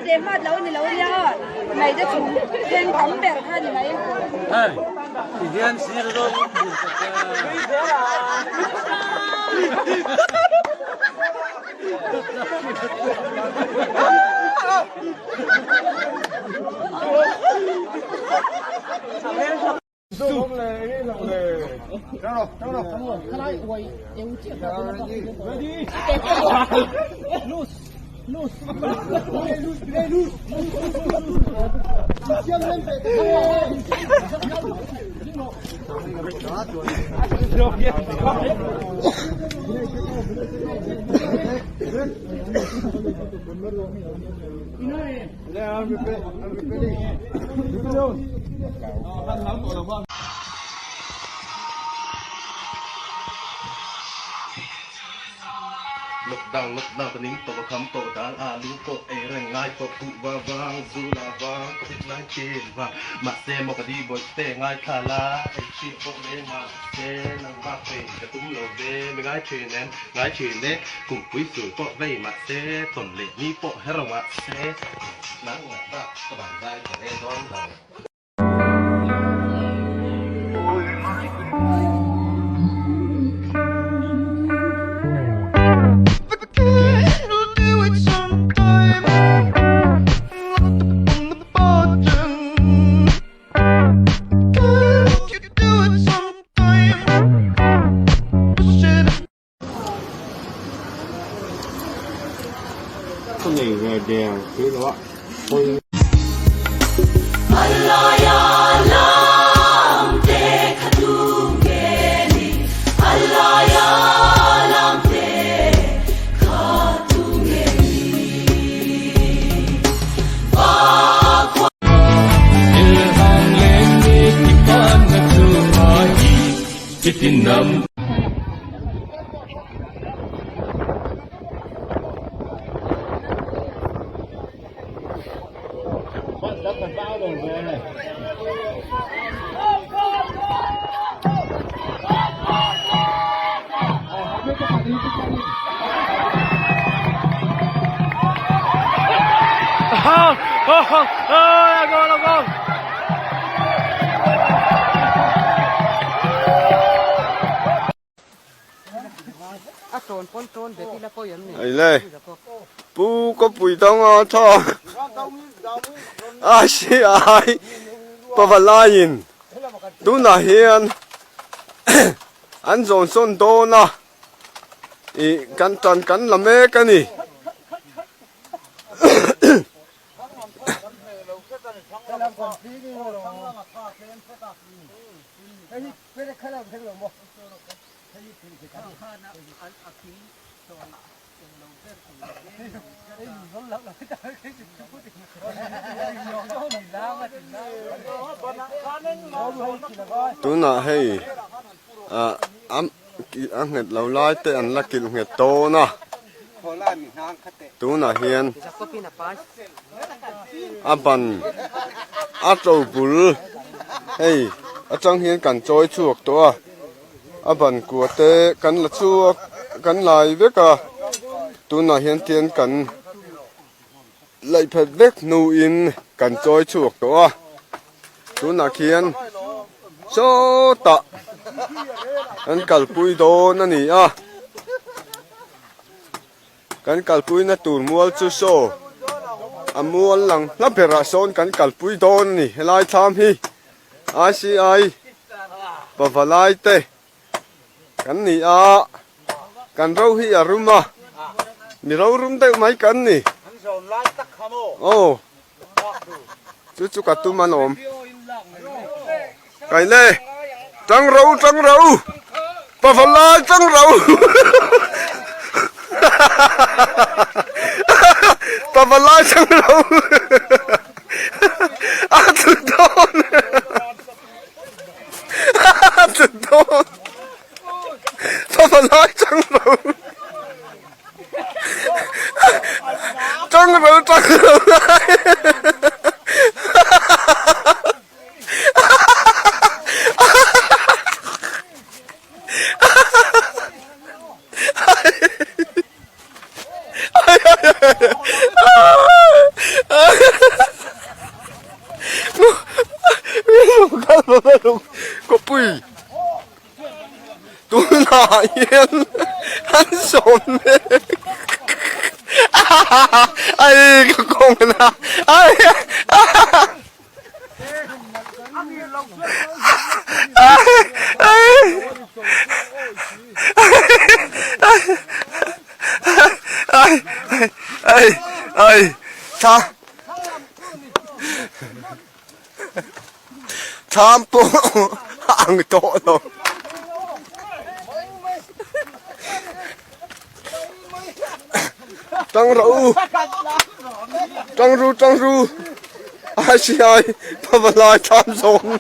hmat leh hmat lo ni lo nia aw mai te chhum thleng tam ber kha ni mai. Hei ti hian sir dawn in ka Lockdown lockdown ka ning tawh ka kham tawh dal alu pawh ei reng ngai tawh kuhva vang zu la vang covid 19 vang mahse maw ka di bawih te ngaithla la ei hriat pawh reng mahse nangmah pei ka tum lo ve mi ngai thin em ngai thin e kumpui sul pawh vei mahse tawn leh ni pawh her mahse nangmah bak ka ban zai ka ve dawn lo. Ka nei ve der tih loh a pawi. Ai le pu kawpui danga tha a si ai pavalaiin tunah hian an zawn sawn dawn a ih kan tan kan la mek a ni. Tunah hei ah a nghet lo lai te an la kilh nghet dawn a tunah hian a ban a to bul hei atang hian kan chawi chhuak tawh a a ban kua te kan la chhuak kan lai vek a tunah hian tian kan laih phet vek hnuin kan chawi chhuak tawh a tunah khian sawtah an kalpui dawn a ni a kan kalpuina tur mual chu saw a mual lang hla berah sawn kan kalpui dawn a ni helai thlam hi I_C_I pavalai te kan ni a kan ro hi a rum a mi ro rum deuh mai kan ni aw chu chu ka tum an awm kaile tang ro tang ro pavalai tang ro pavalai tang ro a tlu dawn a tlu dawn pavalai tang ro Tang ro tang ro ah hian an sawm mek ai ka kawng na ai ai ai ai tha Tham pawh a ang tawh lo. Tang rawh u. Tang ru tang ru. Ai si ai pavalai tham zawng.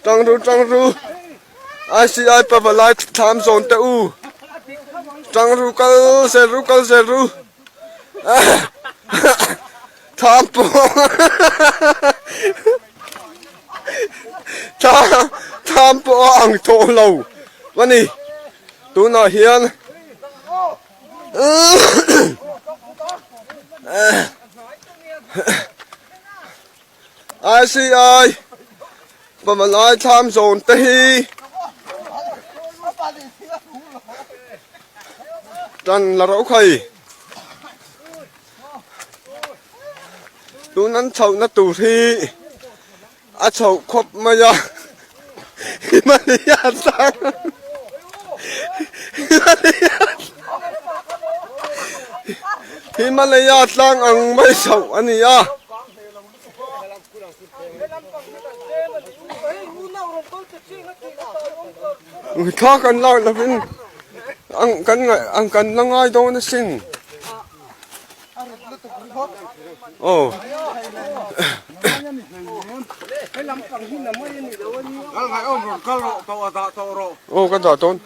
Tang ru tang ru. Ai si ai pavalai tham zawn te u. Tang ru kal zel ru kal zel ru. Tham pawh tham pawh a ang tawh lo a ni tunah hian ICI Pamalai thlam zawn te hi tan la rauh khai tun an chhohna tur hi a chhoh khawp mai a Himalaya tlang Himalaya Himalaya tlang ang mai chhoh a ni a. Thla kan lak lovin ang kan ngaih ang kan la ngai dawn asin. Aw. Aw ka dah dawn.